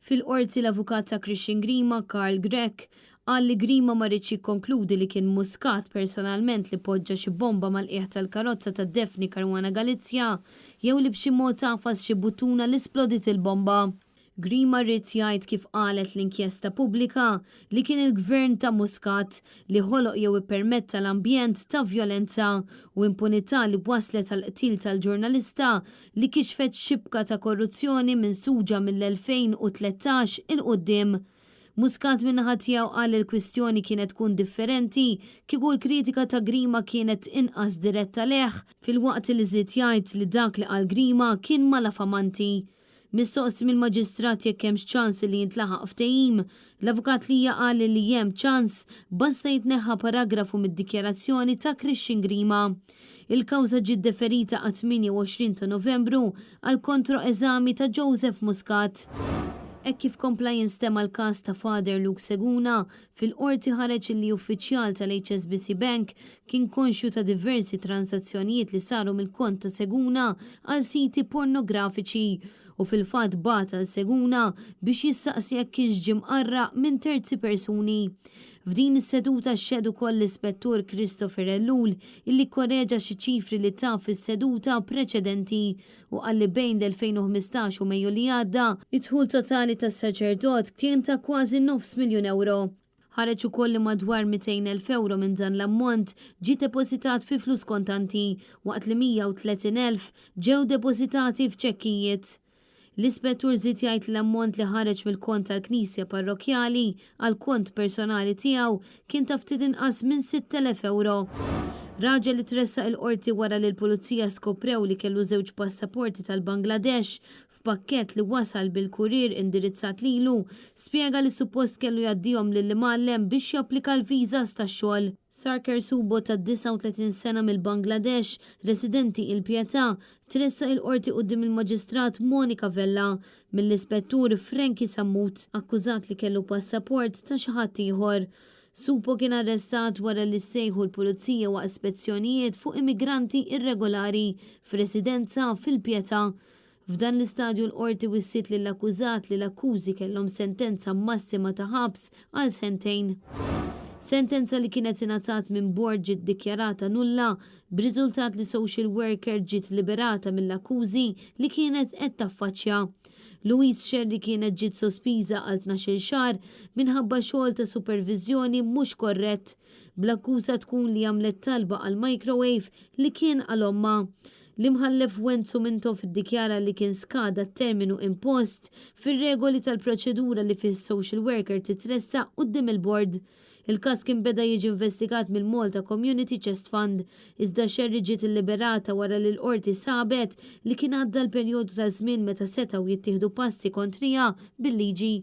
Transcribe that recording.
Fil-Qorti l-avukat ta' Christian Grima, Karl Grech, qal li Grima ma riedx jikkonkludi li kien Muscat personalment li poġġa xi bomba mal-qiegħ tal-karozza ta' Daphne Caruana Galizia jew li b'xi mod għafas xi buttuna li splodiet il-bomba. Grima ried jgħid kif qalet l-inkjesta pubblika li kien il-Gvern ta' Muscat li ħoloq jew ippermetta l-ambjent ta' vjolenza u impunità li wasslet għall-qtil tal-ġurnalista li kixfet xibka ta' korruzzjoni minsuġa mill-2013 'il quddiem. Muscat min-naħa tiegħu qal li l-kwistjoni kienet tkun differenti kieku l-kritika ta' Grima kienet inqas diretta lejh filwaqt li żied jgħid li dak li qal Grima kien malafamanti. Mistoqsi mill-Maġistrat jekk hemmx ċans li jintlaħaq ftehim, l-Avukat Lia qal li hemm ċans basta jitneħħa paragrafu mid-dikjarazzjoni ta' Christian Grima. Il-kawża ġiet deferita għat-28 ta' Novembru għall-kontro-eżami ta' Joseph Muscat. Hekk kif kompla jinstema' l-każ ta' Father Luke Seguna, fil-Qorti ħareġ illi uffiċjal tal-HSBC Bank kien konxju ta' diversi transazzjonijiet li saru mill-kont ta' Seguna għal siti pornografiċi u fil-fatt bagħat għal Seguna biex jistaqsi jekk kienx ġie mqarraq minn terzi persuni. F'din is-seduta xehed ukoll l-Ispettur Christopher Ellul illi kkoreġa xi ċifri li ta fis-seduta preċedenti u qal li bejn l-2015 u Mejju li għadda, id-dħul totali tas-saċerdot kien ta' kważi nofs miljun ewro. Ħareġ ukoll li madwar 200,000 ewro minn dan l-ammont ġie depożitat fi flus kontanti, waqt li 130,000 ġew depożitati f'ċekkijiet. L-Ispettur żied jgħid li l-ammont li ħareġ mill-kont tal-Knisja Parrokkjali għall-kont personali tiegħu kien ta' ftit inqas minn 6,000 ewro. Raġel li tressaq il-Qorti wara li l-Pulizija skoprew li kellu żewġ passaporti tal-Bangladesh f'pakkett li wasal bil-kurier indirizzat lilu, spjega li suppost kellu jgħaddihom lill-imgħallem biex japplika l-visas tax-xogħol. Sarker Subo ta' 39 sena mill-Bangladesh, residenti Il-Pietà, Tressaq il-Qorti quddiem il-Maġistrat Monica Vella mill-Ispettur Frankie Sammut, akkużat li kellu passaport ta' xi ħadd ieħor. Supo kien arrestat wara li ssejħu l-Pulizija waqt spezzjonijiet fuq immigranti irregolari f'residenza fil-Pietà. F'dan l-istadju l-Qorti wissiet lill-akkużat li l-akkużi kellhom sentenza massima ta' ħabs għal sentejn. Sentenza li kienet ingħatat minn bord ġiet dikjarata nulla b'riżultat li social worker ġiet liberata mill-akkużi li kienet qed taffaċċja. Louise Scerri kienet ġiet sospiża għal 12-il xahar minħabba xogħol ta' superviżjoni mhux korrett, bl-akkuża tkun li għamlet talba għal microwave li kien għal ommha. L-Imħallef Wenzu Mintoff iddikjara li kien skada t-terminu impost fir-regoli tal-proċedura li fih social worker titressaq quddiem il-bord. Il-każ kien beda jiġi investigat mill-Malta Community Chest Fund, iżda Scerri ġiet illiberata wara li l-Qorti sabet li kien għadda l-perjodu ta' żmien meta setgħu jittieħdu passi kontriha bil-liġi.